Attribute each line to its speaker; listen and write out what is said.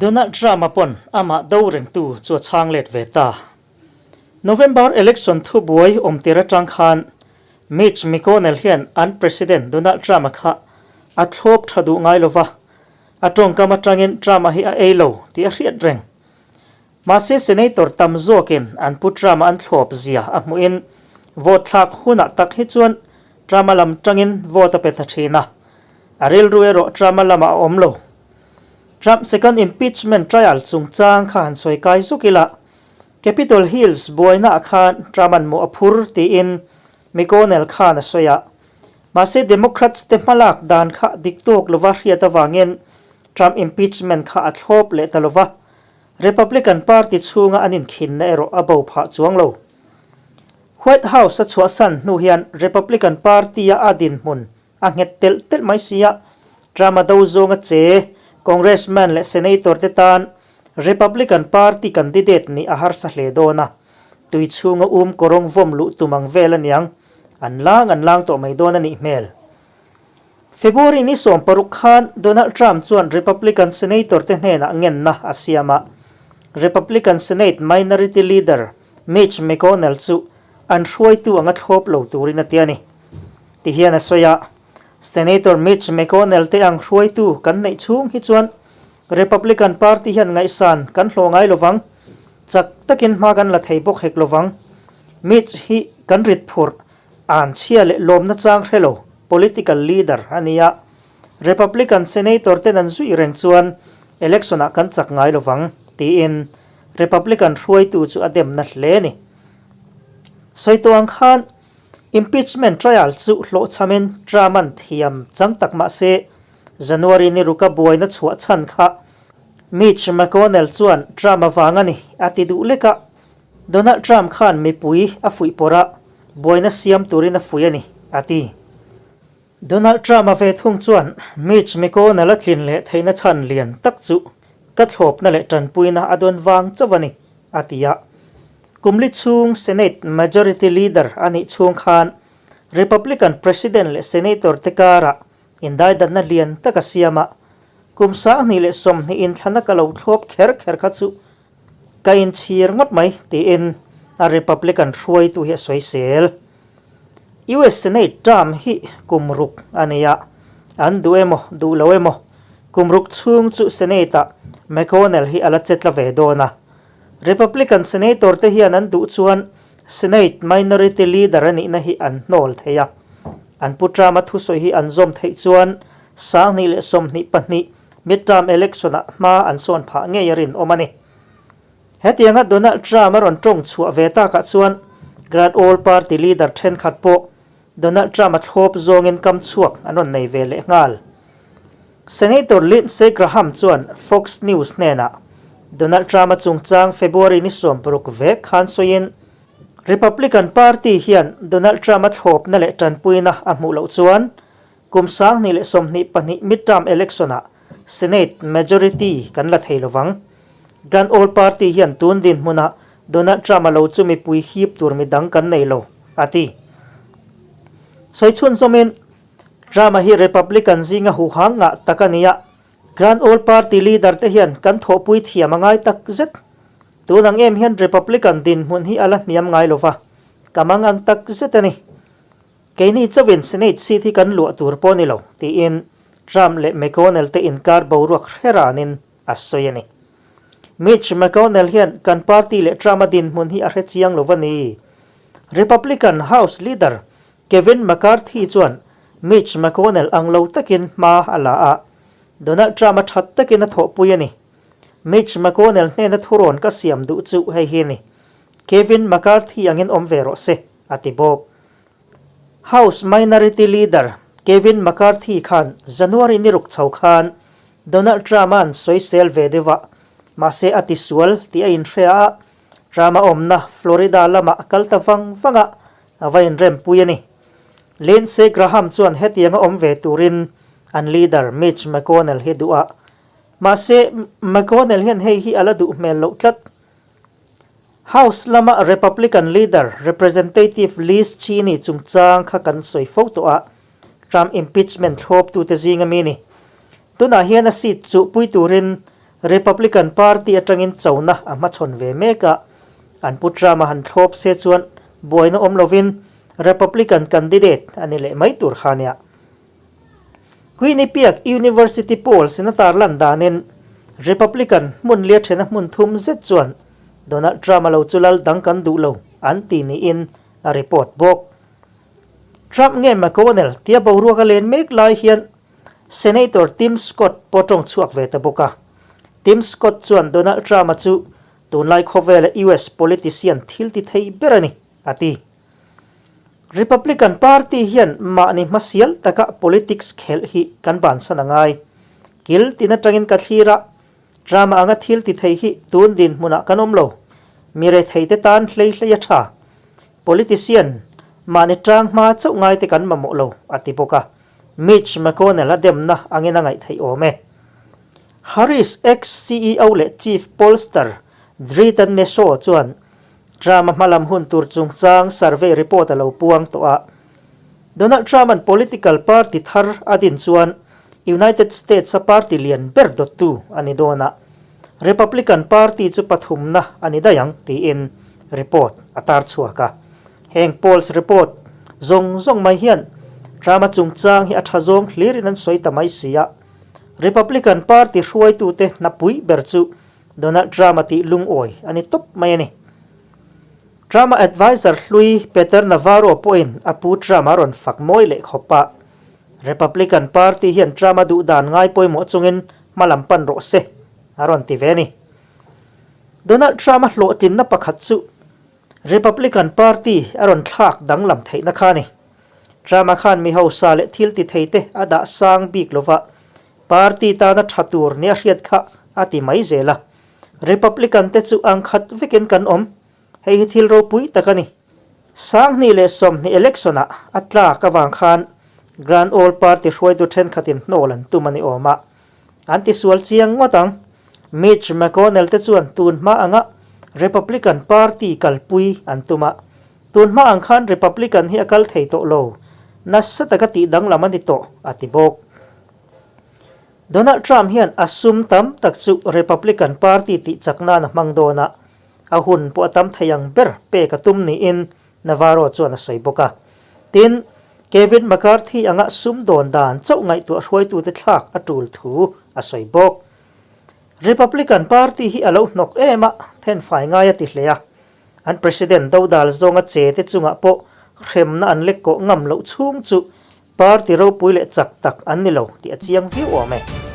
Speaker 1: Donald Trump-a pawn amah do rengtu chu a chhang let ve ta. November election thubuai awmtir atang khan Mitch McConnell hian an President Donald Trump-a kha a thlawp tha duh ngai lova, a tawngkam atangin Trump-a hi a ei lo tih a hriat reng. Mahse Senator tam zawkin an pu Trump-a an thlawp zia a hmuhin vote thlak hunah tak hi chuan Trump-a lam tangin vote a pe ta thin a, a rilru erawh Trump-a lamah a awm lo. Trump second impeachment trial chungchang kha han sawi kai zuk ila, Capitol Hills buainaah khan Trump-a'n mawh a phur tiin McConnell khan a sawi a. Mahse Democrats te hmalak dan kha dik tawk lova hriat avangin Trump impeachment kha a thlawp leh ta lova, Republican Party chhunga an inkhinna erawh a bo phah chuang lo. White House a chhuahsan hnu hian Republican Party-a a dinhmun a nghet telh telh mai si a, Trump-a do zawnga che Congressman leh Senator te tan Republican Party candidate nih a harsa hle dawn a, tui chhunga um kawrawng vawm luh tum ang vel aniang, an lang an lang tawh mai dawn a nih hmel. February ni 16 khan Donald Trump chuan Republican Senator te hnenah ngenna a siam a, Republican Senate Minority Leader Mitch McConnell chu an hruaitu anga thlawp lo turin a ti a ni. Tihian a sawi a, Senator Mitch McConnell te ang hruaitu kan neih chhung hi chuan Republican Party hian ngaihsan kan hlawh ngai lovang, chak takin hma kan la thei bawk hek lovang. Mitch hi kan rit phurh An chhia leh lawmna chang hre lo political leader a ni a, Republican senator ten an zui reng chuan election ah kan chak ngai lovang tiin Republican hruaitu chu a demna hle a ni. Sawi tawh ang khan impeachment trial chu hlawhchhamin Trump-a'n thiam chang tak mah se January ni ruka buaina chhuah chhan kha Mitch McConnell chuan Trump avang a ni a ti duh lek a, Donald Trump khan mipui a fuih pawrh a, buaina siam turin a fuih a ni, a ti. Donald Trump-a ve thung chuan Mitch McConnell a tlin leh theihna chhan lian tak chu ka thlawpna leh tanpuina a dawn vang chauh a ni, a ti a. Kum li chhung Senate Majority Leader a nih chhung khan Republican President leh Senator te karah indaidatna lian tak a siam a, kum 2020 inthlana ka lo thlawp kher kher kha chu Ka inchhir ngawt mai, tiin a Republican hruaitu hi a sawi sel. US Senate term hi kum ruk a ni a, an duh emaw duh lo emaw kum ruk chhung chu Senate-ah McConnell hi a la che tla ve dawn a. Republican Senator te hian an duh chuan Senate Minority Leader a nihna hi an hnawl thei a. An pu Trump-a thusawi hi an zawm theih chuan 2022 Midterm election-ah hma an sawn phah ngei a rinawm a ni. Hetianga Donald Trump a rawn tawng chhuah ve takah chuan Grand Old Party leader thenkhat pawh Donald Trump-a thlawp zawngin kam chhuak an rawn nei ve leh nghal. Senator Lindsey Graham chuan Fox News hnenah Donald Trump-a chungchang February ni 60 vek khan sawiin, Republican Party hian Donald Trump-a thlawpna leh tanpuina a hmuh loh chuan Kum 2022 midterm election-ah Senate majority kan la thei lovang. Grand Old Party hian tun dinhmunah Donald Trump-a lo chu mipui hip tur midang kan nei lo, a ti. Sawi chhunzawmin, Trump-a hi Republican zinga huhang ngah tak a ni a, Grand Old Party leader te hian kan thawhpui thiam a ngai tak zet. Tun ang em hian Republican dinhmun hi a la hniam ngai lova, ka mang ang tak zet a ni. Keini chauhin Senate seat hi kan luah tur pawh a ni lo, tiin Trump leh McConnell te inkar boruak hre ranin a sawi a ni. Mitch McConnell hian kan party leh Trump-a dinhmun hi a hre chiang lo va ni. Republican House Leader Kevin McCarthy chuan Mitch McConnell ang lo takin hma a la a, Donald Trump-a that takin a thawhpui a ni. Mitch McConnell hnena thurawn ka siam duh chu hei hi a ni, Kevin McCarthy angin awm ve rawh se, a ti bawk. House Minority Leader Kevin McCarthy khan January ni ruk chho khan Donald Trump-a'n sawisel ve deuh a, mahse a tisual tih a inhria a, Trump-a awmna Florida lamah a kal ta vang vang a, a va inrempui a ni. Lindsey Graham chuan hetianga awm ve turin an leader Mitch McConnell hi duh a, mahse McConnell hian hei hi a la duh hmel loh tlat. House lama Republican leader Representative Liz Cheney chungchang kha kan sawi fo tawh a, Trump impeachment thlawptute zinga mi ni. Tunah hian a seat chuhpui turin Republican Party atangin chona a hmachhawn ve mek a, an pu Trump a han thlawp se chuan buaina awm lovin Republican candidate a ni leh mai tur kha nia. Quinnipiac University polls in a tarlan danin Republican hmun lia thena hmun thum zet chuan Donald Trump a lo chu lal dang kan duh lo an ti niin a report bawk. Trump nge McConnell tia boruak a len mek lai hian Senator Tim Scott pawh tawng chhuak ve ta bawk a. Tim Scott chuan Donald Trump-a chu tunlai khawvela US politician thil ti thei ber a ni, a ti. Republican Party hian mahni hmasial taka politics khelh hi kan bansan a ngai. Kil tin atangin ka thlir a, Trump-a anga thil ti thei hi tun dinhmunah kan awm lo. Mi retheite tan hlei hlei a tha. Politician mahni tang hma chauh ngaite kan mamawh lo, a ti bawk a. Mitch McConnell a demna angin a ngaih theih awm e. Harris ex-CEO leh chief pollster Dritan Nesho chuan Trump-a hmalam hun tur chungchang survey report a lo puang tawh a. Donald Trump-a'n political party thar a din chuan United States-a party lian ber dawttu a ni dawn a, Republican Party chu pathumna a ni daih ang tiin report a tar chhuak a. Heng polls report zawng zawng mai hian Trump-a chungchang hi a tha zawng hlirin an sawi ta mai si a. Republican Party hruaitute hnapui ber chu Donald Trump-a tih lungawi a ni tawp mai a ni. Trump-a adviser hlui Peter Navarro pawhin a pu Trump-a rawn fak mawi leh khawp a. Republican Party hian Trump-a duh dan ngai pawimawh chungin hma lam pan rawh se a rawn ti ve a ni. Donald Trump-a hlawhtlinna pakhat chu Republican Party a rawn thlak danglam theihna kha a ni. Trump-a khan mi hausa leh thil ti theite a dah sang bik lova, party tana tha tur nia hriat kha a ti mai zel a. Republican te chu ang khat vekin kan awm, hei hi thil ropui tak a ni. 2020 election-ah a tlak avang khan Grand Old Party hruaitu thenkhatin hnawl an tum a ni awm a, An tisual chiang ngawt ang. Mitch McConnell te chuan tun hma anga Republican Party kalpui an tum a. Tun hma ang khan Republican hi a kal thei tawh lo. Nasa taka tih danglam a ni tawh, a ti bawk. Donald Trump hian a sum tam tak chu Republican Party tih chak nan a hmang dawn a, a hun pawh a tam thei ang ber pek a tum niin Navarro chuan a sawi bawk a. Tin, Kevin McCarthy anga sum dawn dan chauh ngaihtuah hruaitute thlak a tul thu a sawi bawk. Republican Party hi a lo hnawk em a, thenfai ngai a ti hle a. An President dodal zawnga che te chungah pawh hremna an lek kawh ngam loh chhung chu party ropui leh chak tak an ni lo tih a chiang viau awm e.